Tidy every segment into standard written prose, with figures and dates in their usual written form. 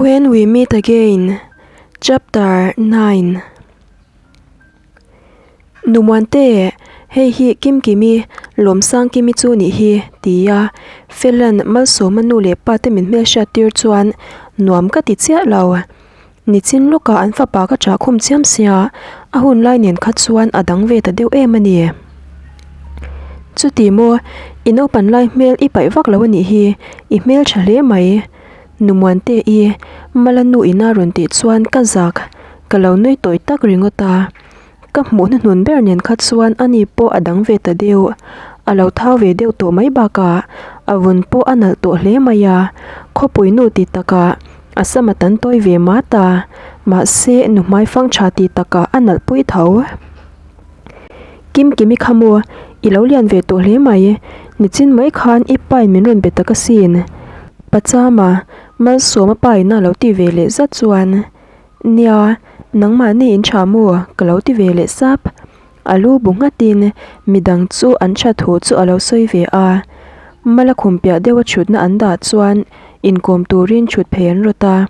When We Meet Again, Chapter 9 Nu Muante, hei hi Kimkimi, Lawmsangkimi chu nih hi, tia Fela'n Malsawma nu leh pa te min hmelhriat tir chuan nuam ka ti chiah lo. Nichin lawkah an fapa ka chah khum chiam sia, a hun lai nen kha chuan a dang ve ta deuh em a ni. Chuti maw, i naupan lai hmel i paih vak lo a nih hi, i hmel tha hle mai. Nu Muante i, Mala nu ina rawn tih chuan ka zak, ka lo nui tawi tak ringawt a. Ka hmuh hnuhnun ber nen kha chuan ani pawh a dang ve ta deuh. A lo thau ve deuh tawh mai bakah a vun pawh a nalh tawh hle mai a. Khawpui nu ti takah a sam a tan tawi ve mat a, mahse nu hmaifang tha ti takah a nalh pui tho. Kimkimi kha maw, i lo lian ve tawh hle mai. Nichin mai khan i pain min rawn be tak asin. Pachama, Malsawma pain a lo ti ve leh zat chuan. Nia, nangmahni in tha maw? Ka lo ti ve leh sap. A lu bu nghatin midang chu an tha thu chu a lo sawi ve a. Mala khum piah deuha thutna an dah chuan inkawm turin thut phei an rawt a.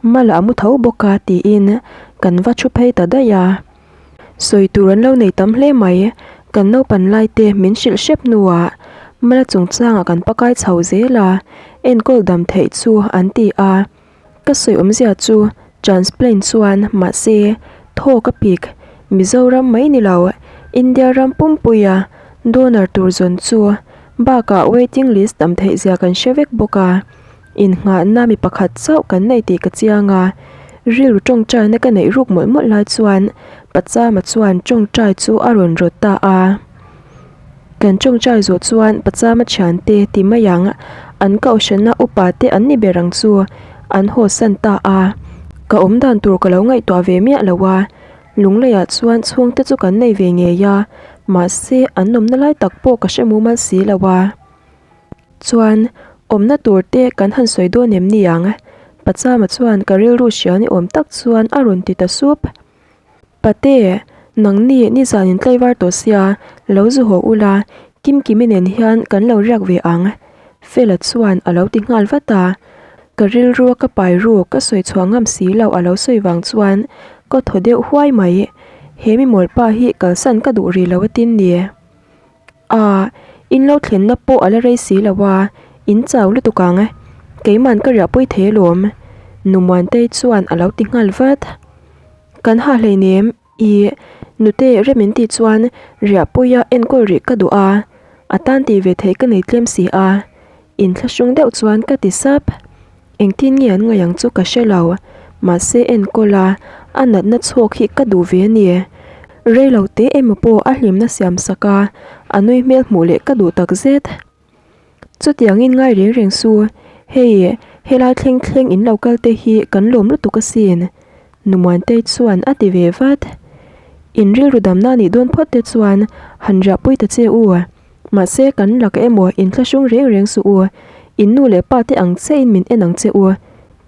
Mala a mu tho bawk a tiin kan va thu phei ta daih a. Sawi tur an lo nei tam hle mai. Kan naupan lai te min hrilh hrep hnuah Mala chungchangah kan pakai chho zel a, enkawl dam theih chu an ti a. Ka sawi awmzia chu transplant chuan mahse thaw ka pik Mizoram mai ni lo India ram pumpuia donor tur zawn chu bakah waiting list tam theih zia kan hre vek bawk a, innghahna mi pakhat chauh kan nei tih ka chiang a, rilru tawngtaina ka neih ruk mawlh mawlh lai chuan Pachama chuan tawngtai chu a rawn rawt ta a. Kan tawngtai zawh chuan Pachama thiante ti mai ang, an kohhrana upa te an ni ber ang chu an haw san ta a. Ka awm dan tur ka lo ngaihtuah ve miah lo a, Lungleiah chuan chhungte chu kan nei ve ngei a, mahse an awmna lai tak pawh ka hre mumal si lo a. Chuan awmna tur te kan han sawi dawn em ni ang? Pachama chuan ka rilru hria ni awm tak chuan a rawn ti ta sup. Pate, nangni nizan in tlaivar tawh sia, lo zu haw ula, Kimkimi nen hian kan lo riak ve ang. Fela chuan a lo ti nghal vat a. Ka rilrua ka pai ru ka sawi chhuah ngam si lo a lo sawi vang chuan ka thaw deuh huai mai. He mi mawlpa hi kalsan ka duh rih lo atin ni. A, in lo thlenna pawh a la rei si lo a, in chau lutuk ang. Keiman ka riahpui thei alawm. Nu Muantei chuan a lo ti nghal vat. Kan ha hleinem, i nute rem in tih chuan riahpuia enkawl rih ka duh a, a tan tih ve theih ka nei tlem si a. Inthlahrung deuh chuan ka ti sap. Engtin nge an ngaih ang chu ka hre lo, mahse enkawl a, a natna chhawk hi ka duh ve a ni. Rei lo te emaw pawh a hlimna siam sak a, a nui hmel hmuh leh ka duh tak zet. Chutiangin ngai reng reng su, hei helai thleng thleng in lo kal te hi kan lawm lutuk asin, Nu Muantei chuan a ti ve vat. In rilru damna nih dawn phawt te chuan han riahpui ta che u. Mahse kan lak emaw in thlahrung reng reng suh u, in nu leh pa te ang chiahin min en ang che u.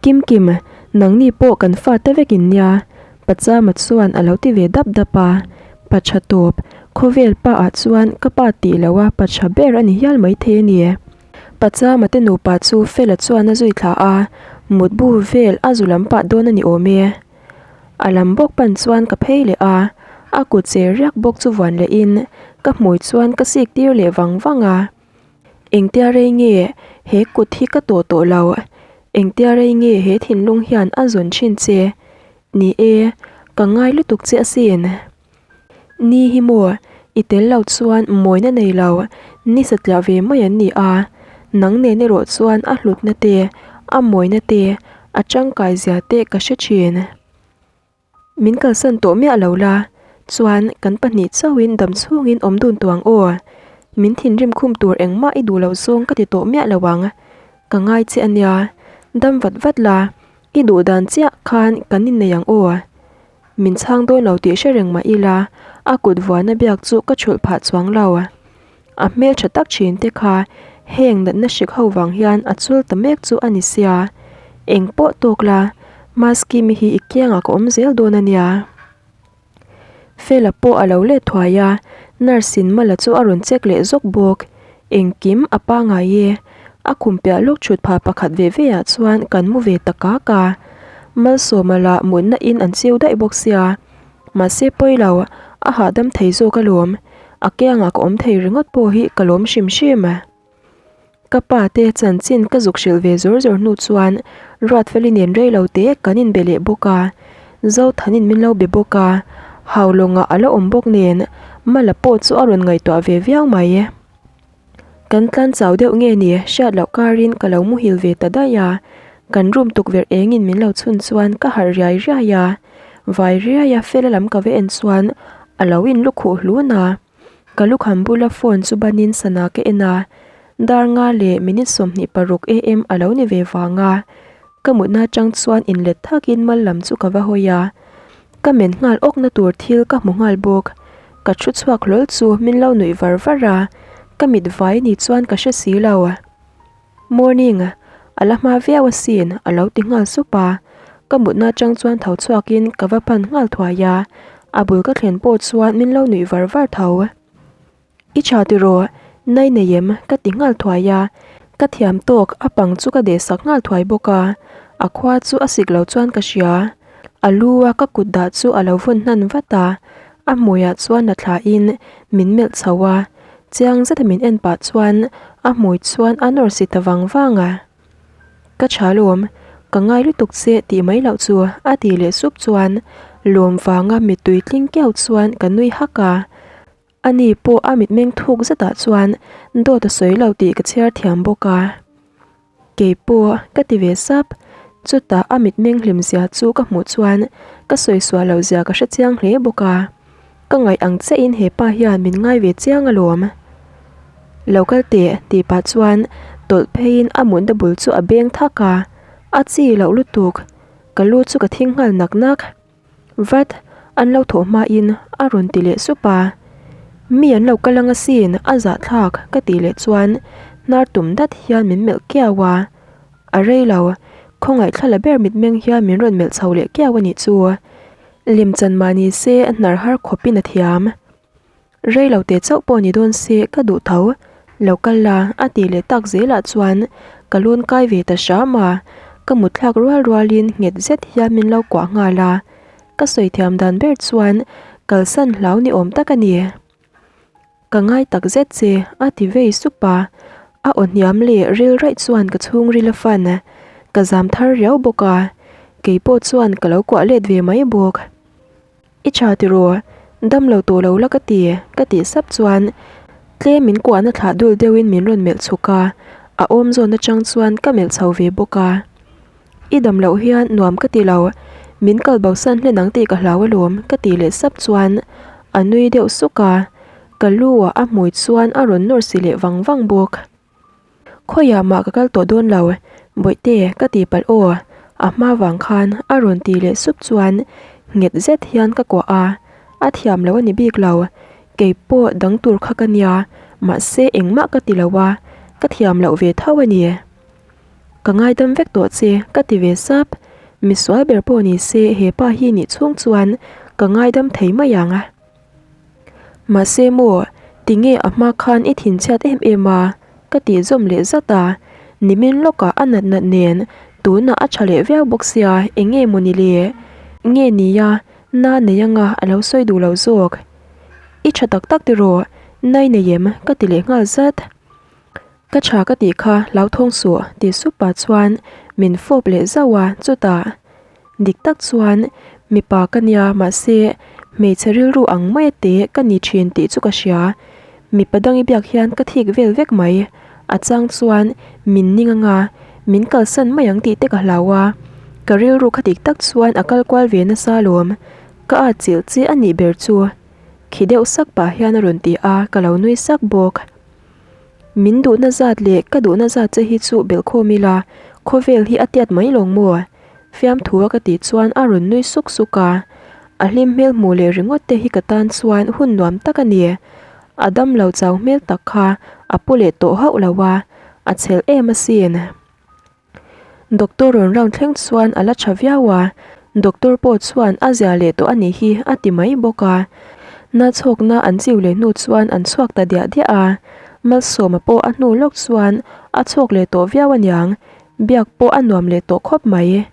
Kim Kim, nangni pawh kan fa ta vek in nia, Pachama chuan a lo ti ve dap dap a. Pa tha tawp, khawvel pa ah chuan ka pa tih loh a pa tha ber a ni hial maithei a ni. Pachama te nupa chu Fela chuan a zui thla a, mutbu vel a zu lam pah dawn a ni awm e. A lam bawk pan chuan ka phei leh a, a kut che riak bawk chu vuan leh in ka hmui chuan ka sik tir leh vang vang a. Engtia rei nge he kut hi ka tawh tawh lo, engtia rei nge he thinlung hian a zawn thin che? Ni e, ka ngai lutuk che asin. Ni hi maw, i tel lo chuan mawina nei lo, ni satliah ve mai an ni a, nang nen erawh chuan a hlutna te, a mawina te, a tangkai zia te ka hre thin. Min kalsan tawh miah lo la, chuan kan pahnih chauhin dam chhungin awm dun tawh ang aw. Min thinrim khum tur engmah i duh loh zawng ka ti tawh miah lo ang. Ka ngai che a nia, dam vat vat la, i duh dan chiah khan kan innei ang aw. Min chhang dawn lo tih hre reng mah ila, a kut vuana biak chu ka chhulh phah chuang lo. A hmel tha tak thin te kha heng natna hrik ho vang hian a chul ta mek chu a ni sia. Eng pawh tawk la, Maski mi hi i kiangah ka awm zel dawn a nia. Fela pawh a lo let thuai a, nurse in Mala chu a rawn check leh zawk bawk. Engkim a pangai e. A khum piah lawk thut phah pakhat ve ve ah chuan kan mu ve ta kak a. Malsawma lah mutna in an chiu daih bawk sia. Mahse pawi lo, a hahdam thei zawk alawm. A kiangah ka awm thei ringawt pawh hi ka lawm hrim hrim. Ka pa te chanchin ka zuk hrilh ve zawr zawr hnu chuan Ruatfeli nen rei lo te kan inbe leh bawk a, Zothanin min lo be bawk a, Haulawngah a la awm bawk nen Mala pawh chu a rawn ngaihtuah ve viau mai. Kan tlan chau deuh nge ni hriat loh karin ka lo muhil ve ta daih a, kan room tukverh engin min lo chhun chuan ka harh riai riai a, vai riai a fela lam ka va en chuan a lo inlukhuh hlun a. Ka lukham bula phone chu banin sana ka en a, dar nga leh minute 26 am a lo ni ve vang a, ka mutna atang chuan inlet thakin mal lam chu ka va hawi a, ka men nghal awkna tur thil ka hmu nghal bawk, ka thu chhuak hlawl chu min lo nuih var var a, ka mit vai ni chuan ka hre si lo. Morning, a la hma viau asin a lo ti nghal sup a, ka mutna atang chuan tho chhuakin ka va pan nghal thuai a, a bul ka thlen pawh chuan min lo nuih var var tho. I tha tiraw, nai nei em? ka ti nghal thuai a, ka thiam tawk a pang chu ka deh sak nghal thuai bawk a, a khua chu a sik lo chuan ka hria. A lu a ka kut dah chu a lo vawn hnan vat a, a hmuiah chuan la thlain min melh chho a, Chiang zeta min en pah chuan a hmui chuan a nawr si ta vang vang a. Ka tha lawm, ka ngai lutuk che tih mai loh chu a ti leh sup chuan lawm vanga mittui tling kiau chuan ka nui hak a. Ani pawh a mitmeng thuk zetah chuan dawt a sawi lo tih ka chhiar thiam bawk a. Kei pawh ka ti ve sap, chutah a mitmeng hlim zia chu ka hmuh chuan ka sawi suah loh zia ka hre chiang hle bawk a, ka ngaih ang chiah in hepa hian min ngai ve chiang alawm. Lo kal teh tih pah chuan tawlh phei in a mutna bul chu a beng thak a, a chi loh lutuk, ka lu chu ka thing nghal nak nak. Vat, an lo thawh hmain a rawn ti leh sup a. Mi an lo kal ang asin, a zahthlak ka tih leh chuan hnar tum dat hian min melh kiau a. A rei lo, khawngaih thla la ber mitmeng hian min rawn melh chho leh kiau a nih chu. Lemchan mah ni se hnar har khawpin a thiam. Rei lo te chauh pawh ni dawn se ka duh tho, lo kal la a tih leh tak zelah chuan ka lawn kai ve ta hram a, ka mut thlak rual rualin nghet zet hian min lo kuah nghal a, ka sawi thiam dan ber chuan kalsan hlau ni awm tak a ni. Ka ngai tak zet che a ti vei sup a, a aw hniam leh ril raih chuan ka chhungril a fan, ka zam thar riau bawk a, keipawh chuan ka lo kuah let ve mai bawk. I tha tiraw? Dam lo tawh lo la ka ti, ka tih sap chuan tlem min kuahna thlah dul deuhin min rawn melh chhuk a, a awm zawn atang chuan ka melh chho ve bawk a. I dam loh hian nuam ka ti lo, min kal bosan hlen ang tih ka hlau alawm ka tih leh sap chuan a nui deuh suk a, ka lu ah a hmui chuan a rawn nawr si leh vang vang bawk. Khawiah mah ka kal tawh dawn lo, Bawihte ka ti palh aw, a hma vang khan a rawn ti leh sup chuan nghet zet hian ka kuah a, a thiam lo a ni bik lo, kei pawh dang tur kha ka nia, mahse engmah ka ti lo a, ka thiam loh ve tho a ni. Ka ngaidam vek tawh che ka ti ve sap, misual ber pawh ni se hepa hi nih chhung chuan ka ngaidam thei mai ang. Mahse maw, tinge a hma khan i thinchhiat em em a? ka tih zawm leh zat a, nimin lawkah a nat nat nen tunah a tha leh viau bawk sia eng nge maw ni le? Nge nia, na nei anga a lo sawi duh lo zawk. I tha tak tak tiraw, nai nei em? ka ti leh nghal zat. Ka tha ka tih kha hlauthawng suh tih sup pah chuan min fawp leh zauh a, chutah dik tak chuan mipa ka nia mahse hmeichhe rilru ang maia te ka ni thin tih chu ka hria, mipa dang i biak hian ka thik vel vek mai, a chang chuan min ning anga min kalsan mai ang tih te ka hlau a, ka rilru kha dik tak chuan a kal kual ve nasa alawm, ka at chilh che a nih ber chu khi deuh sak pah hian a rawn ti a, ka lo nui sak bawk. Min duhna zat leh ka duhna zat che hi chu belhkhawm ila, khawvel hi a tiat mai lawng maw? Fiamthu a ka tih chuan a rawn nui suk suk a. A hlim hmel hmuh leh ringawt te hi ka tan chuan hun nuam tak a ni. A dam lo chau hmel tak kha a pu leh tawh hauh lo a, a chhel em asin. Doctor rawn round thleng chuan a la tha viau a, doctor pawh chuan a zia leh tawh a nih hi a ti mai bawk a. Na chhawkna an chiu leh hnu chuan an chhuak ta diah diah a. Malsawma pawh a hnu lawk chuan a chhawk leh tawh viau aniang, biak pawh a nuam leh tawh khawp mai.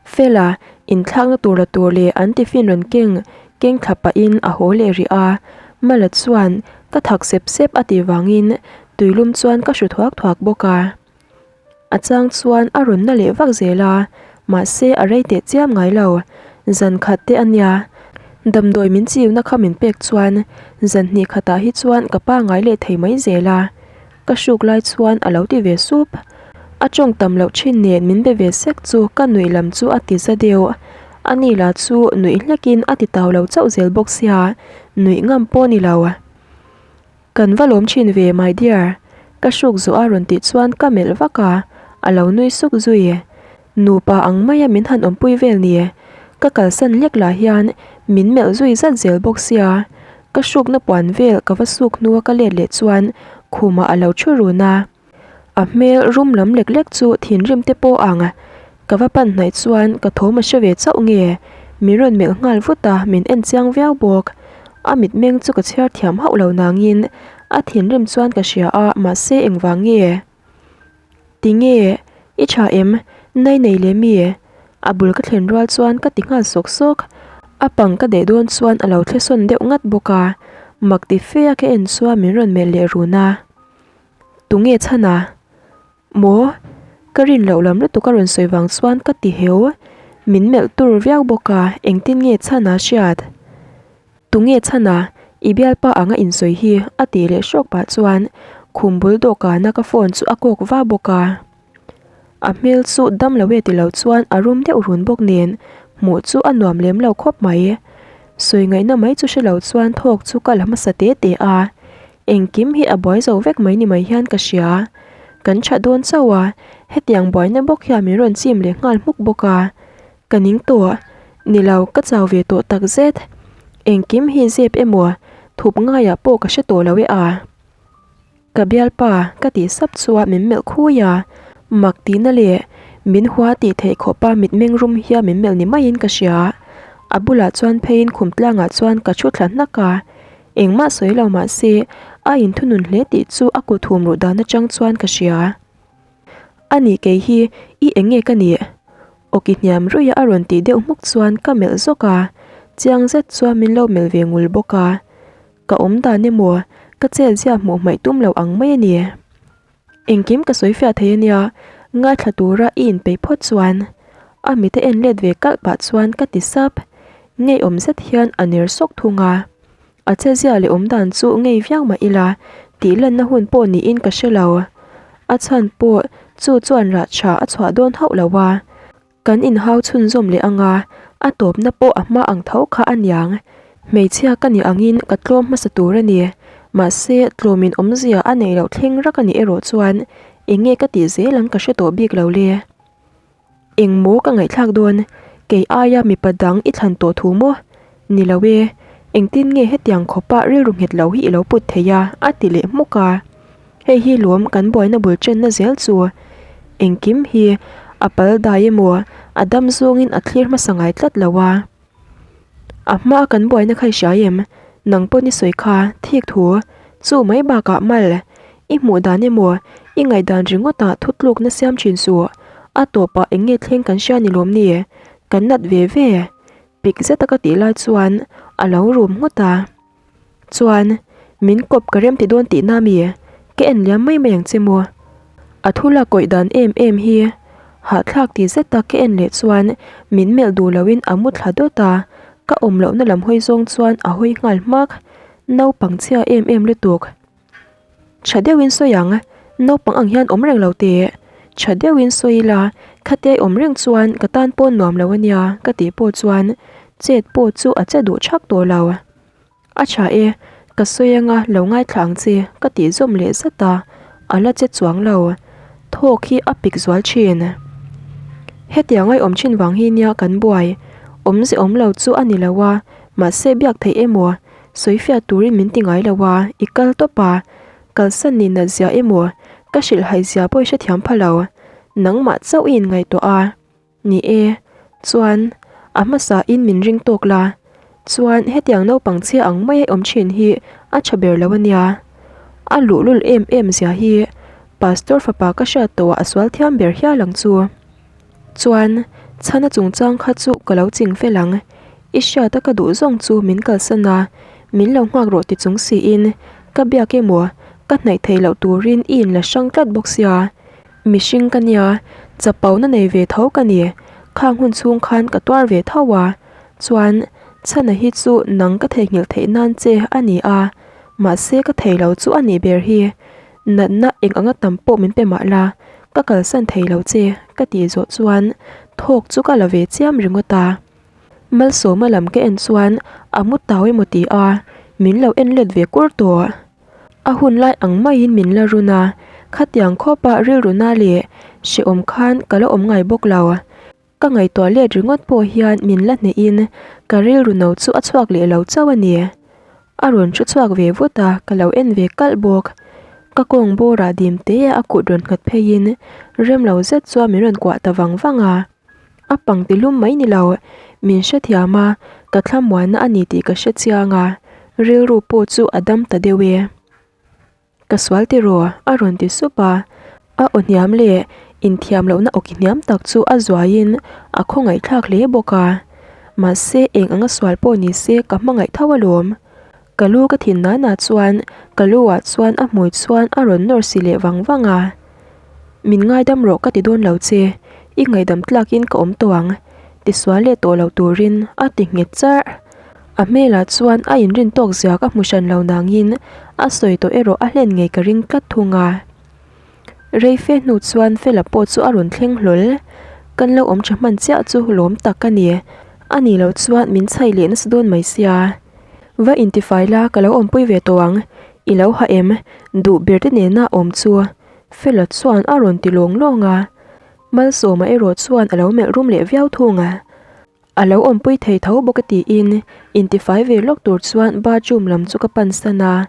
Fela, inthlakna tur la tur leh an tiffin rawn keng keng thla pahin a haw leh rih a, Mala chuan ka thak sep sep a tih vangin tuilum chuan ka hru thuak thuak bawk a. A chang chuan a rawn na leh vak zel a, mahse a rei teh chiam ngai lo. Zan khat te a nia, damdawi min chiuna kha min pek chuan zan hnih khatah hi chuan ka pa ngai leh thei mai zel a, ka hruk lai chuan a lo ti ve sup. A tawng tam loh thin nen min be ve sek chu ka nuih lam chu a ti za deuh. A ni lah chu nuih hlekin a ti tau lo chauh zel bawk sia, nuih ngam pawh ni lo. Kan va lawm thin ve my dear, ka hruk zawh a rawn tih chuan ka melh vak a, a lo nui suk zui. Nupa ang maia min han awmpui vel ni, ka kalsan hlek lah hian min melh zui zat zel bawk sia, ka hrukna puan vel ka va suk hnua ka let leh chuan khumah a lo thu run a. A hmel rum lam lek lek chu thinrim te pawh ang. Ka va pan hnaih chuan ka thawm a hre ve chauh nge? Min rawn melh nghal vut a, min en chiang viau bawk. A mitmeng chu ka chhiar thiam hauh lo nangin a thinrim chuan ka hria a, mahse engvang nge? Tinge? I tha em? Nai nei leh mi? A bul ka thlen rual chuan ka ti nghal sawk sawk. A pang ka deh dawn chuan a lo thlesawn deuh ngat bawk a, mak ti fe a ka en chuan min rawn melh leh run a. Tunge chhan a? Maw? Ka rin loh lam lutuk a rawn sawi vang chuan ka ti heu. Min melh tur viau bawk a, engtin nge chhan a hriat? Tunge chhan a? I bialpa anga insawi hi a tih leh hrawk pah chuan khum bul dawhkana ka phone chu a kawk va bawk a. A hmel chu dam lo e ti lo chuan a rum deuh run bawk nen hmuh chu a nuam lem lo khawp mai. Sawi ngaihna mai chu hre lo chuan thawk chu ka la hmasa te te a. Engkim hi a buai zo vek mai ni mai hian ka hria. Kan tha dawn chauh a, hetiang buaina bawk hian min rawn chim leh nghal hmuk bawk a. Ka ning tawh. Ni lo, ka chau ve tawh tak zet. Engkim hi zep emaw thup ngaiah pawh ka hre tawh lo e a. Ka bialpa ka tih sap chuan min melh khui a, mak tihna leh min hua tih theih khawpa mitmeng rum hian min melh ni maiin ka hria. A bulah chuan pheiin khum tlangah chuan ka thu thla hnak a, engmah sawi lo mah se a inthunun hle tih chu a kut hum ruh dan atang chuan ka hria. A nih kei hi i eng nge ka nih? Awki hniam ruia a rawn tih deuh hmuk chuan ka melh zawk a, chiang zet chuan min lo melh ve ngul bawk a. Ka awm dan emaw, ka chet zia hmuh hmaih tum lo ang mai a ni. Engkim ka sawi fiah thei a nia, ngaithla tura i inpeih phawt chuan. A mite en let ve kalh pah chuan ka ti sap. Ngeiawm zet hian a ner sawk thung a. A che zia leh awm dan chu ngei viau mah ila, tih lanna hun pawh niin ka hre lo. A chhan pawh chu chuan rah tha a chhuah dawn hauh lo a. Kan inhau chhunzawm leh anga, a tawpna pawh a hma ang tho kha a niang. Hmeichhia ka nih angin ka tlawm hmasa tur a ni. Mahse, tlawmin awmzia a neih loh thleng rak a nih erawh chuan eng nge ka tih zel ang ka hre tawh bik lo le. Eng maw ka ngaihthlak dawn? Kei aia mipa dang i thlan tawh thu maw? Ni lo e, engtin nge hetiang khawpa rilru nghet lo hi i lo put thei a? a ti leh hmuk a. Hei hi lawm kan buaina bul chenna zel chu. Engkim hi a pal dai emaw a dam zawngin a thlir hmasa ngai tlat lo a. A hmaa kan buaina kha i hria em? Nang pawn i sawi kha thik thu chu mai bakah mal. I hmuh dan emaw i ngaihdan ringawtah thutlukna siam thin suh. A tawpah eng nge thleng kan hria ni lawm ni? Kan nat ve ve. Pik zeta ka tih lai chuan a lo rum nghut a. Chuan, min kawp ka rem ti dawn tihna mi? Ka en liam mai mai ang che maw? A thu lak kawih dan em em hi hahthlak ti zeta ka en leh chuan min melh duh loin a mu thla dawt a, ka awm lohna lam hawi zawng chuan a hawi nghal hmak. Naupang chhia em em lutuk. Tha deuhin sawi ang, naupang ang hian awm reng lo teh. Tha deuhin sawi ila, khatia i awm reng chuan ka tan pawh nuam lo ania ka tih pawh chuan chet pawh chu a che duh thak tawh lo. A tha e, ka sawi anga lo ngaithla ang che ka tih zawm leh zat a, a la che chuang lo. Thawk hi a pik zual thin. Hetiang ai awm thin vang hi nia kan buai, awmze awm lo chu a ni lo a, mahse biak theih emaw Sawifiah turin min ti ngai lo a, i kal tawp a, kalsan ni nat zia emaw ka hrilh haih zia pawh i hrethiam pha lo, nangmah chauh i inngaihtuah a, ni e, chuan a hmasa in min ring tawk la, chuan hetiang naupang chhia ang mai a awm thin hi a tha ber lo a nia. A luhlul em em zia hi Pastor fapa ka hriat tawhah a sual thiam ber hial ang chu. Chuan, chhana chungchang kha chu ka lo ching fel ang. I hriata ka duh zawng chu min kalsan a, min lo nghak rawh ti chung siin ka biak emaw ka hnaih theih loh turin i inla hrang tlat bawk sia. Mihring ka nia, chapona nei ve tho ka ni, khang hun chhung khan ka tuar ve tho a. Chuan, chhana hi chu nang ka theihnghilh theih nan che a ni a, mahse ka thei lo chu a nih ber hi. Natna eng anga tam pawh min pe mah la, ka kalsan thei lo che, ka tih zawh chuan thawk chu ka la ve chiam ringawt a. Malsawma lam ka en chuan a mu tau emaw ti a, min lo en let ve kur tawh. A hun lai ang maiin min la run a, khatiang khawpa rilruna leh hrehawm khan ka la awm ngai bawk lo. Ka ngaihtuah let ringawt pawh hian min la hnehin ka rilru no chu a chhuak leh lo chauh a ni. A rawn thu chhuak ve vut a, ka lo en ve kalh bawk. Ka kawng bawrah dim te a kut rawn nghat pheiin rem lo zet chuan min rawn kuah ta vang vang a. A pang ti lum mai ni lo, min hrethiam a, ka thlamuanna a ni tih ka hre chiang a, rilru pawh chu a dam ta deuh e. Ka sual tiraw? a rawn ti sup a. A aw hniam leh inthiam lohna awki hniam tak chu a zuaiin a khawngaihthlak hle bawk a. Mahse eng anga sual pawh ni se ka hmangaih tho alawm. Ka lu ka thin nana chuan ka lu ah chuan a hmui chuan a rawn nawr si leh vang vang a. Min ngaidam rawh ka ti dawn lo che, i ngaihdam tlakin ka awm tawh ang, ti sual leh tawh lo turin a ti nghet charh. A hmelah chuan a inrin tawk zia ka hmu hran lo nangin a sawi tawh erawh a hlen ngei ka ring tlat thung a. Rei fe hnu chuan Fela pawh chu a rawn thleng hlawl. Kan lo awm tha hman chiah chu lawm tak ka ni. A nih loh chuan min chhaih leh nasa dawn mai sia. Va intifai la ka lo awmpui ve tawh ang. I lo ha em? Duh ber te nena awm chu. Fela chuan a rawn ti lawng lawng a. Malsawma erawh chuan a lo melh rum leh viau thung a. A lo awmpui thei tho bawk a tiin intifai ve lawk tur chuan bathroom lam chu ka pan san a,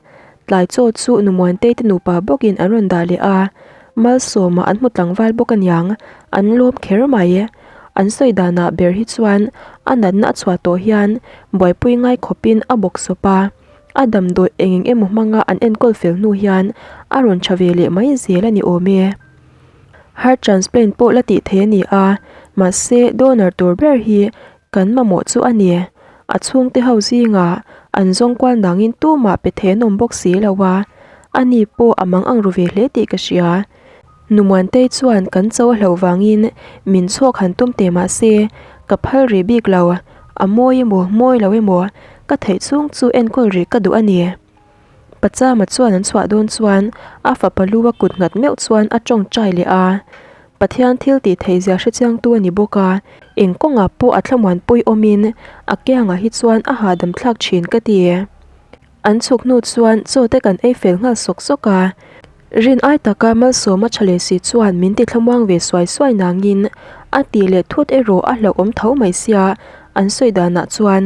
tlai chaw chu nu Muantei te nupa bawkin an rawn dah leh a, Malsawma an hmu tlangval bawk aniang, an lawm kher mai. An sawi danah ber hi chuan a natna a chhuah tawh hian buaipui ngai khawpin a bawk sawp a, a damdawi eng eng emaw hmanga an enkawl fel hnu hian a rawn tha ve leh mai zel a ni awm e. Heart transplant pawh la tih theih a ni a, mahse donor tur ber hi kan mamawh chu a ni. A chhungte ho zingah an zawng kual nangin tumah pe thei an awm bawk si lo a, ani pawh a mang ang ru ve hle tih ka hria. Nu Muantei chuan kan cho a hlauh vangin min chhawk han tum teh mahse ka phal rih bik lo, a mawi emaw mawi lo emaw ka theih chhung chu enkawl rih ka duh a ni. Pachama chuan an chhuah dawn chuan a fapa lu a kut nghat meuh chuan a tawngtai leh a. Pathian thil tih theih zia hre chiangtu a ni bawk a, eng kawngah pawh a thlamuanpui awmin a kiangah hi chuan a hahdam thlak thin ka ti. An chhuk hnu chuan chaw te kan ei fel nghal sawk sawk a. Rin ai taka Malsawma tha leh si chuan min ti thlamuang ve suai suai nangin a tih leh thut erawh a hlauhawm tho mai sia an sawi danah chuan.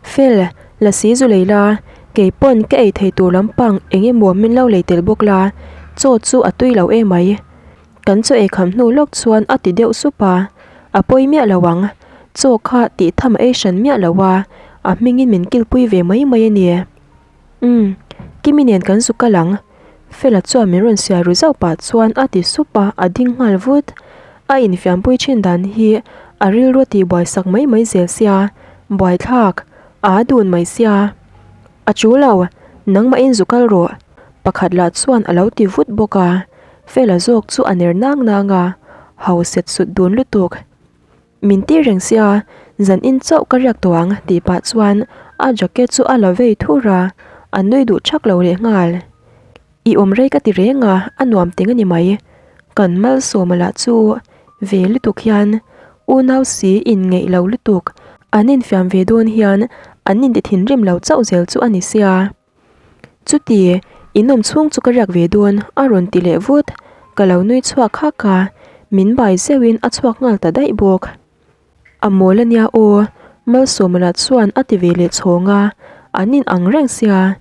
Fel, lasi zu lei la, kei pawn ka ei thei tur lampang eng emaw min lo lei tel bawk la, chaw chu a tui lo emai. Kan chaw ei kham hnu lawk chuan a ti deuh sup a, a pawi miah lo ang, chaw kha tih tham a ei hran miah lo a, a hmingin min kilpui ve mai mai a ni. Umm, Kimi nen kan zu kal ang. Fela chuan min rawn siai ru zauh pah chuan a ti sup a, a ding nghal vut. A infiampui thin dan hi a rilru a tihbuai sak mai mai zel sia, buaithlak aa dun mai sia. A chu lo, nangmahin zu kal rawh, pakhat lah chuan a lo ti vut bawk a. Fela zawk chu a ner nang nang a, hau set sut dun lutuk. Min ti reng sia, zan in chauh ka riak tawh ang tih pah chuan a jacket chu a la vei thur a, a nui duh thak lo leh nghal. I awm rei ka ti reng a, a nuam teng a ni mai. Kan Malsawma lah chu ve lutuk hian unau si inngeih lo lutuk, an infiam ve dawn hian an inti thinrim lo chauh zel chu a ni sia. Chuti, in awm chhung chu ka riak ve dawn, a rawn ti leh vut. Ka lo nui chhuak hak a, min bai zeuhin a chhuak nghal ta daih bawk. A mawl a nia aw, Malsawma lah chuan a ti ve leh chhawng a, an in ang reng sia.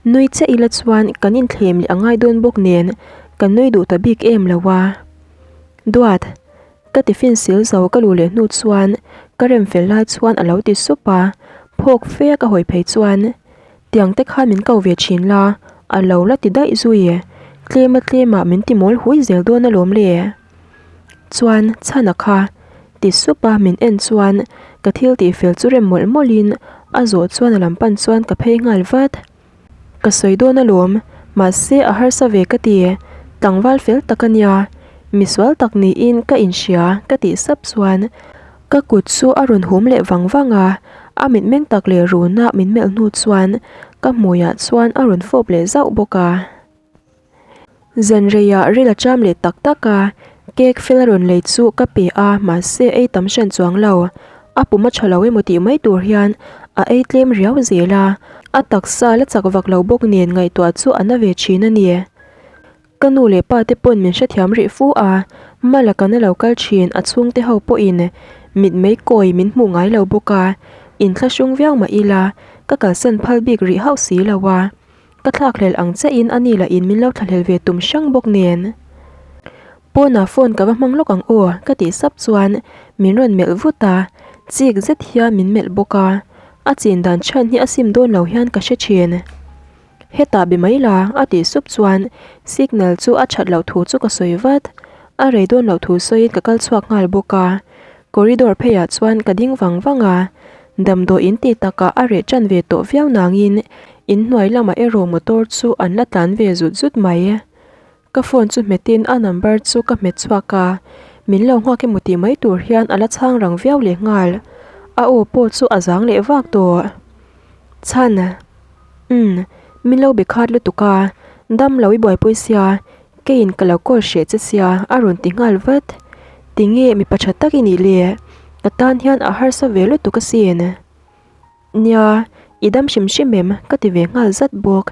Nui chiah ila chuan kan inthlem leh a ngai dawn bawk nen, ka nui duh ta bik em lo a. Duat, ka tiffin sil zo ka luh leh hnu chuan ka rem fel lai chuan a lo ti sup a, phawk fe a ka hawi phei chuan Tiang te khan min ko ve thin la. A lo la ti daih zui. Tlema tlemah min ti mawl hui zel dawn alawm le. Chuan chhana kha ti sup a min en chuan ka thil tih fel chu rem mawlh mawlh in a zawh chuan a lam pan chuan ka phei nghal vat. Ka sawi dawn alawm, mahse a harsa ve ka ti, tlangval fel tak a nia, misual tak niin ka inhria ka tih sap chuan ka kut chu a rawn hum leh vang vang a, a mitmeng tak leh runa min melh hnu chuan ka hmuiah chuan a rawn fawp leh zauh bawk a. Zanreiah ril a cham leh tak tak a, cake fel a rawn lei chu ka pe a mahse ei tam hran chuang lo. A pum a tha lo emaw tih mai tur hian a ei tlem riau zel a, a taksa la chak vak lo bawk nen ngaihtuah chu a na ve thin a ni. Ka nu leh pa te pawn min hrethiam rih fu a, Mala kan a lo kal thin a chhungte ho pawhin mitmei kawi min hmuh ngai lo bawk a, inthlahrung viau mah ila ka kalsan phal bik rih hauh si lo a. Ka thlakhlel ang chiahin a ni lahin min lo thlahlel ve tum hrang bawk nen. Pawnah phone ka va hmang lawk ang aw ka tih sap chuan min rawn melh vut a, chik zet hian min melh bawk a, a chin dan chhan hi a sim dawn lo hian ka hre thin. Hetah be mai la a tih sup chuan signal chu a that loh thu chu ka sawi vat, a rei dawn loh thu sawiin ka kal chhuak nghal bawk a. Corridor pheiah chuan ka ding vang vang a, damdawi in tih takah a reh tan ve tawh viau nangin inhnuai lamah erawh motor chu an la tlan ve zut zut mai. Ka phone chu hmetin a number chu ka hmet chhuak a, min lo nghak emaw tih mai tur hian a la chhang rang viau leh nghal. A aw pawh chu a zang leh vak tawh. Chhan. Umm, min lo be khat lutuk a, dam lo i buaipui sia, keiin ka lo call hreh che sia a rawn ti nghal vat. Tinge mipa tha tak i nih le? Ka tan hian a harsa ve lutuk asin. Nia, i dam hrim hrim em? ka ti ve nghal zat bawk.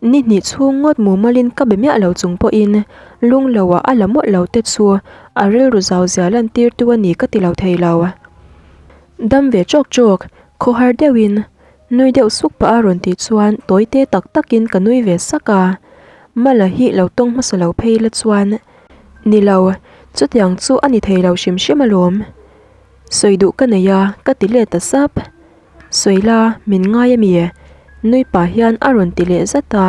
Ni hnih chhung ngawt mumalin ka be miah lo chung pawhin lung loah a la mawlh lo te chu a rilru zau zia lantirtu a ni ka ti lo thei lo. Dam ve chawk chawk, khawhar deuhin Nui deuh suk pah a rawn tih chuan tawi te tak takin ka nui ve sak a, Mala hi lo tawng hmasa lo phei la chuan Ni lo, chutiang chu a ni thei lo hrim hrim alawm. Sawi duh ka nei a, ka ti let ta sap. Sawi la, min ngai a mi? Nui pah hian a rawn ti leh zat a,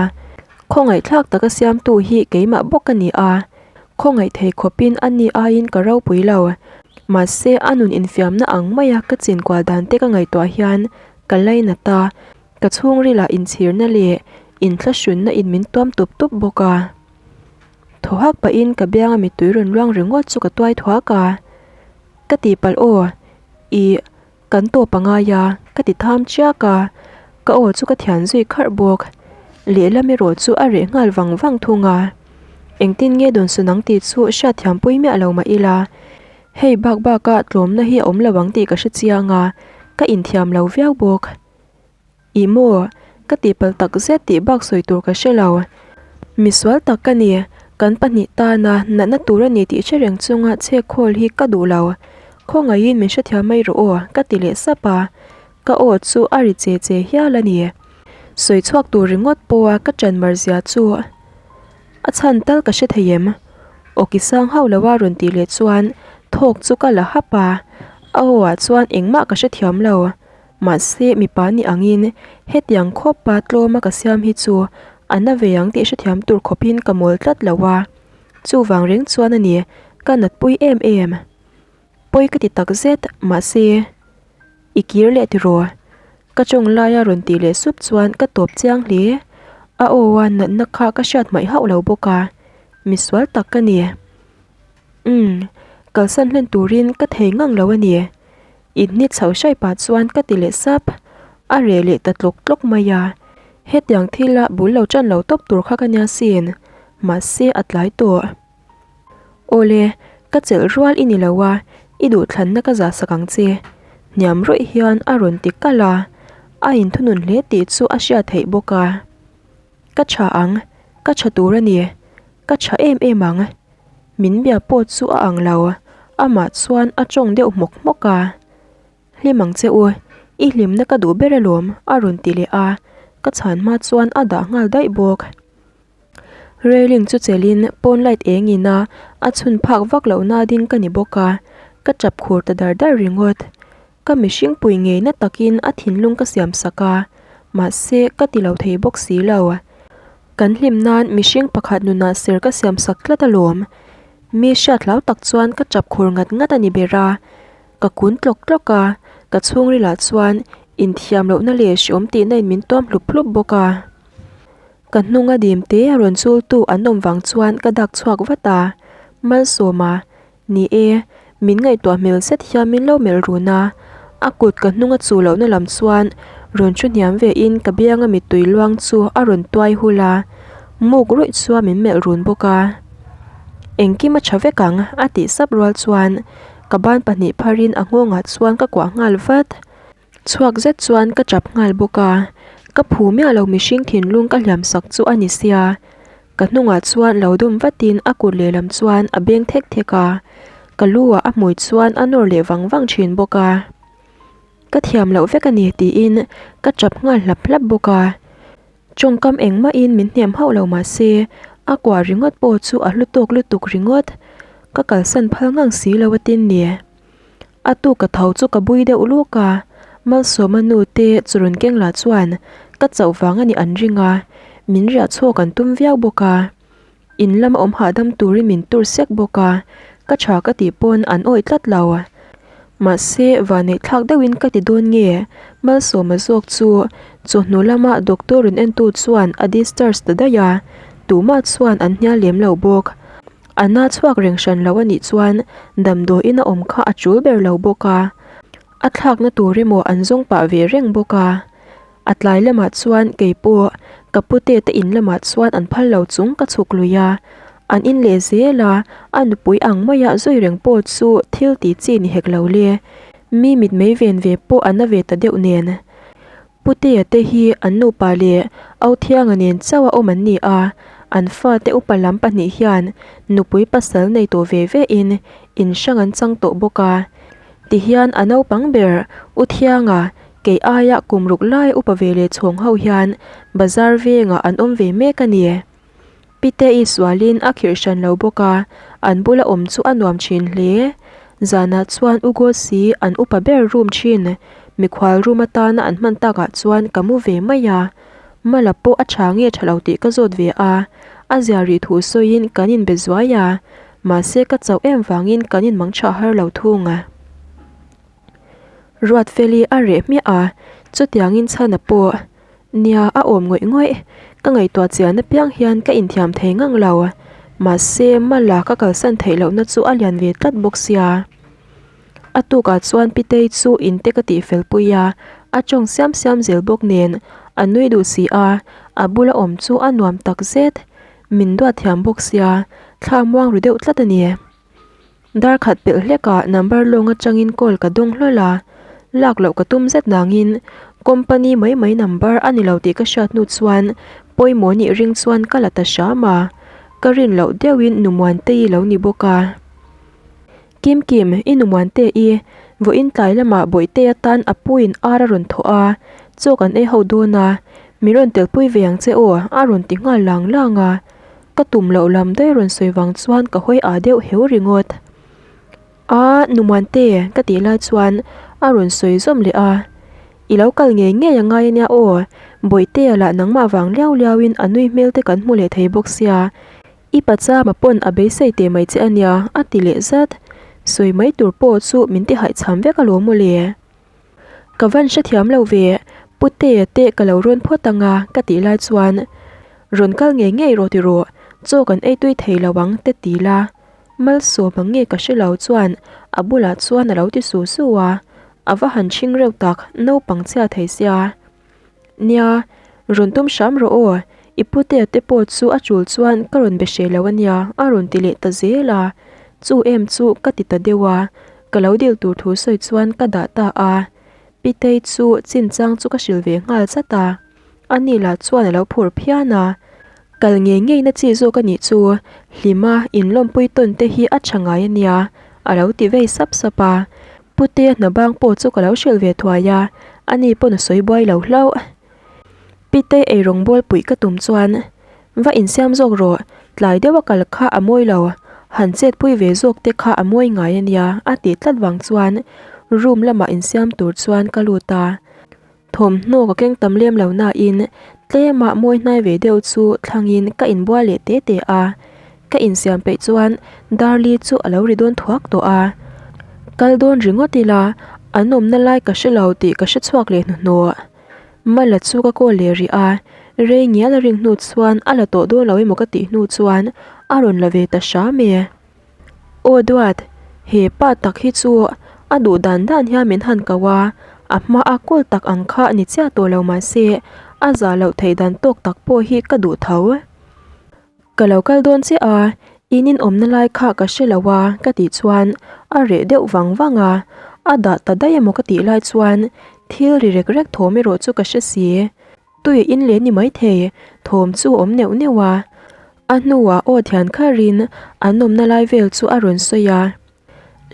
Khawngaihthlak taka siamtu hi keimah bawk ka ni a, khawngaih thei khawpin a ni aiin ka ropui lo. Mahse, a nun infiamna ang maia ka chinkual dan te ka ngaihtuah hian ka lainat a, ka chhungrilah inchhirna leh inthlahrunna in min tuam tup tup bawk a. Thaw hak pahin ka bianga mittui rawn luang ringawt chu ka tuai thuak a, Ka tihpalh aw, ih. Kan tawp a ngai a, ka ti tham chiak a, ka aw chu ka thian zui kharh bawk. Lehlam erawh chu a reh nghal vang vang thung a. Engtin nge dawnsawn ang tih chu hriatthiam pui miah lo mah ila, hei bak baka tlawmna hi a awm lo ang tih ka hre chiang a, ka inthiam lo viau bawk. Ih maw? Ka tihpalh tak zet tih bak sawi tur ka hre lo. Misual tak ka ni, kan pahnih tana natna tur a ni tih hre reng chunga chhek khawl hi ka duh lo. Khawngaihin min hrethiam mai rawh aw, ka ti leh sap a. Ka aw chu a ri che che hial a ni. Sawi chhuak tur ringawt pawha ka ṭan mar zia chu a chhan tal ka hre thei em? Awki sang hauh lo a rawn tih leh chuan thawk chu ka la hap a, a aw ah chuan engmah ka hrethiam lo. Mahse, mipa ni angin hetiang khawpa tlawma ka siam hi chu a na ve ang tih hrethiam tur khawpin ka mawl tlat lo a, chuvang reng chuan a ni ka natpui em em. Pawi ka ti tak zet, mahse, i kir leh tiraw? Ka tawng laia rawn tih leh sup chuan ka tawp chiang hle. A aw a natna kha ka hriat hmaih hauh lo bawk a, misual tak ka ni. Umm, kalsan hlen turin ka thei ngang lo a ni. Inhni chho hrai pah chuan ka ti leh sap. A reh leh ta tlawk tlawk mai a. Hetiang thila bul lo tan lo tawp tur kha ka nia sin. Mahse a tlai tawh. Awle, ka chelh rual i ni lo a, i duhthlanna ka zah sak ang che. Hniam rawih hian a rawn ti kalh a. A inthunun hle tih chu a hriat theih bawk a. Ka tha ang, ka tha tur a ni. Ka tha em em ang. Min bia pawh chu a ang lo, amah chuan a tawng deuh hmawk hmawk a. Hlim ang che u, i hlimna ka duh ber alawm a rawn ti leh a, ka chhan hma chuan a dah nghal daih bawk. Railing chu chelhin pawn light eng ina a chhun phak vak lohna ding ka ni bawk a, ka tap khur ta dar dar ringawt. Ka mihring pui ngeina takin a thinlung ka siam sak a, mahse ka ti lo thei bawk si lo. Kan hlim nan mihring pakhat nunah ser ka siam sak tlat alawm. Mi hriat hlau tak chuan ka tap khur ngat ngat a ni ber a. Ka kun tlawk tlawk a, ka chhungrilah chuan inthiam lohna leh hreawm tihna in min tuam hlup hlup bawk a. Ka hnunga dim te a rawn chultu an awm vang chuan ka dak chhuak vat a, Malsawma, Ni e, min ngaihtuah hmel zet hian min lo melh run a, a kut ka hnung a chu lohna lam chuan rawn thu hniam ve in ka bianga mittui luang chu a rawn tuai hul a, muk ruih chuan min melh run bawk a. Engkim a tha vek ang a tih sap rual chuan ka ban pahnih pharin a nghawngah chuan ka kuah nghal vat. Chhuak zet chuan ka tap nghal bawk a, ka phu miah lo mihring thinlung ka hliam sak chu a ni sia. Ka hnungah chuan lo dawm vatin a kut lehlam chuan a beng thek thek a, ka lu ah a hmui chuan a nawr leh vang vang thin bawk a. Ka thiam loh vek a ni tiin ka tap nghal hlap hlap bawk a. Tawngkam engmahin min hnem hauh lo mah se, a kuah ringawt pawh chu a hlu tawk lutuk ringawt. Ka kalsan phal ngang si lo a tin ni. A tu ka tho chu ka bui deuh luk a, Malsawma nu te chu rawn keng lah chuan ka chauh vang a nih an ring a, min riah chhuak an tum viau bawk a. In lama awm hahdam turin min tur sek bawk a, ka tha ka tih pawn an awih tlat lo. Mahse, vanneih thlak deuhin ka ti dawn nge? Malsawma zawk chu chawhnu lama doctor rawn entu chuan a discharge ta daih a, tumah chuan an hnial lem lo bawk. A na chhuak reng hran lo a nih chuan damdawiin a awm kha a tul ber lo bawk a, a thlakna tur emaw an zawng pah ve reng bawk a. A tlai lamah chuan kei pawh ka pute te in lamah chuan an phal lo chung ka chhuk lui a, an in leh zel a, a nupui ang maia zui reng pawh chu thil ti chi ni hek lo le. Mi mitmei ven ve pawh a na ve ta deuh nen. Putea te hi an nupa leh Authianga nen chauh a awm an ni a, an fate upa lam pahnih hian nupui pasal nei tawh ve ve in in hrang an chang tawh bawk a. Tihian a naupang ber Uthianga kei aia kum ruk lai upa ve leh chhawng ho hian bazar vengah an awm ve mek a ni. Pite-i sualin a khirh hran lo bawk a, an bula awm chu a nuam thin hle. Zanah chuan U Gosi an upa ber room thin, mikhual room atana an hman takah chuan ka mu ve mai a. Mala pawh a tha nge tha lo tih ka zawt ve a, a zia rih thu sawiin kan inbe zuai a, mahse ka chauh em vangin kan inmang tha har lo thung. Ruatfeli a reh hmiah a, chutiangin chhana pawh Nia, a awm ngawih ngawih. Ka ngaihtuah chian apiang hian ka inthiam thei ngang lo. Mahse, Mala ka kalsan theih lohna chu a lian ve tlat bawk sia. A tukah chuan Pitei chu inte ka tihfel pui a, a tawng siam siam zel bawk nen a nui duh si a, a bula awm chu a nuam tak zet. Min duat thiam bawk sia, thla muang ru deuh tlat a ni. Dar khat pelh hlekah number lawng atangin call ka dawng hlawl a, lak loh ka tum zet nangin company mai mai number a ni lo tih ka hriat hnu chuan pawimawh nih ring chuan ka la ta hram a, ka rin loh deuhin Numuantei lo ni bawk a. Kim Kim, i Numuantei, vawiin tlai lamah Bawihtea tan a puiin ar a rawn thawh a, chaw kan ei ho dawn a, min rawn telpui ve ang che aw a rawn ti nghal lang lang a. Ka tum loh lam daih rawn sawi vang chuan ka hawi ah deuh heu ringawt. A, Numuante, ka tih lai chuan a rawn sawi zawm leh a. I lo kal ngei ngei a ngai ania aw, Bawihtea lah nangmah vang liau liau in a nui hmel te kan hmu leh thei bawk sia. I pachama pawn a beisei teh mai che ania, a ti leh zat. Sawi mai tur pawh chu min ti haihchham vek alawm mawle. Ka van hrethiam lo ve, Putea te ka lo rawn phawt ang a ka tih lai chuan Rawn kal ngei ngei rawh ti rawh, chaw kan ei tui thei lo ang te ti la. Malsawm ang nge ka hre lo chuan a bulah chuan a lo ti su su a, a va han chhing reuh tak naupang chhia thei sia. Nia, rawn tum hram rawh aw, i putea te pawh chu a chul chuan ka rawn be hreh lo a nia a rawn ti leh ta zel a, chu em chu ka ti ta deuh a, ka lo dil tur thu sawi chuan ka dah ta a, Pitei chu chinchang chu ka hrilh ve nghal zat a, ani lah chuan a lo phur phian a, kal ngei ngei na chi zawk a nih chu, hlima inlawmpui tawn te hi a tha ngai a nia a lo ti vei sap sap a. Putea hna bang pawh chu ka lo hrilh ve thuai a, ani pawn a sawi buai lo hlauh. Pitei eirawng bawl puih ka tum chuan, Va insiam zawk rawh, tlai deuh a kal kha a mawi lo, han chetpui ve zawk te kha a mawi ngai a nia a tih tlat vang chuan room lamah insiam tur chuan ka lut a. Thawmhnaw ka keng tam lem lo nain. Tlema mawi hnai ve deuh chu thlangin ka inbual leh te te a, ka insiam peih chuan Darli chu a lo ri dawn thuak tawh a. Kal dawn ringawt ila an awmna lai ka hre lo tih ka hre chhuak leh hnuhnawh. Mala chu ka call leh rih a, rei ngial a ring hnu chuan a la tawh dawn lo emaw ka tih hnu chuan a rawn la ve ta hram e. Aw Duat, he pa tak hi chu a duh dan dan hian min han ko a, a hma a kawl tak ang kha ni chiah tawh lo mahse a zah loh theih dan tawk tak pawh hi ka duh tho. Ka lo kal dawn chiah a, in inawmna lai kha ka hre lo a ka tih chuan a reh deuh vang vang a, a dah ta daih emaw ka tih lai chuan thil ri rek rek thawm erawh chu ka hre si. Tui a in leh ni maithei thawm chu a awm neuh neuh a, a hnuah aw thian kharin an awmna lai vel chu a rawn sawi a.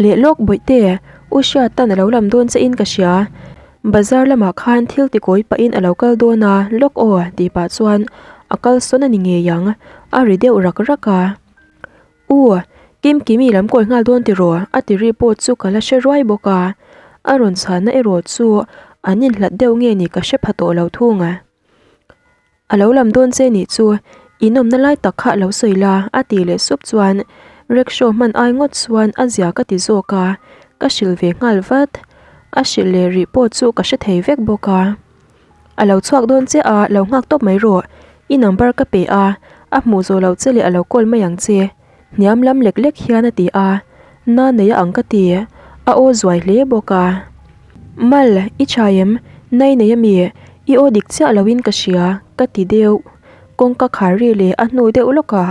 Leh lawk bawihte, U Hriatan a lo lam dawn che in ka hria. Bazar lamah khan thil ti kawi pahin a lo kal dawn a, lawk aw tih pah chuan a kal sawn a ni ngei ang, a ri deuh rak rak a. U, Kimkimi lam kawi nghal dawn tiraw? a ti ri pawh chu ka la hre ruai bawk a. A rawn chhanna erawh chu an inhlat deuh nge ni ka hre pha tawh lo thung a. A lo lam dawn che nih chu, in awmna lai tak kha lo sawi la, a tih leh sup chuan rickshaw hman ai ngawt chuan a zia ka ti zawk a, ka hrilh ve nghal vat. A hrilh leh rih pawh chu ka hre thei vek bawk a. A lo chhuak dawn che a, lo nghak tawp mai rawh. I number ka pe a, a hmuh zawh loh che leh a lo call mai ang che. Hniam lam lek lek hian a ti a, na nei a ang ka ti, a aw zuai hle bawk a. Mal, i tha em? Nai nei ami? I aw dik chiah loin ka hria, ka ti deuh. Kawngka khar ri leh a hnu deuh lawkah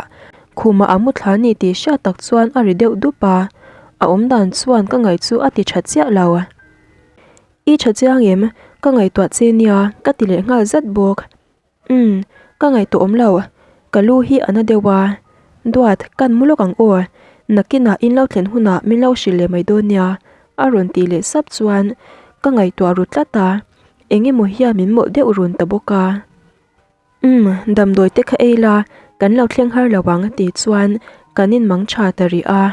khumah a mu thla ni tih hriat tak chuan a ri deuh dup a, a awmdan chuan ka ngaih chu a ti tha chiah lo. I tha chiang em? Ka ngaihtuah che nia, ka ti leh nghal zat bawk. Umm, ka ngaihtuah awm lo. Ka lu hi a na deuh a. Duat, kan mu lawk ang aw. Nakinah in lo thlen hunah min lo hrilh leh mai dawn nia, a rawn tih leh sap chuan ka ngaihtuah ru tlat a. Eng emaw hian min mawlh deuh run ta bawk a. Umm, damdawi te kha ei la, kan lo thleng har lo ang tih chuan kan inmang tha ta rih a.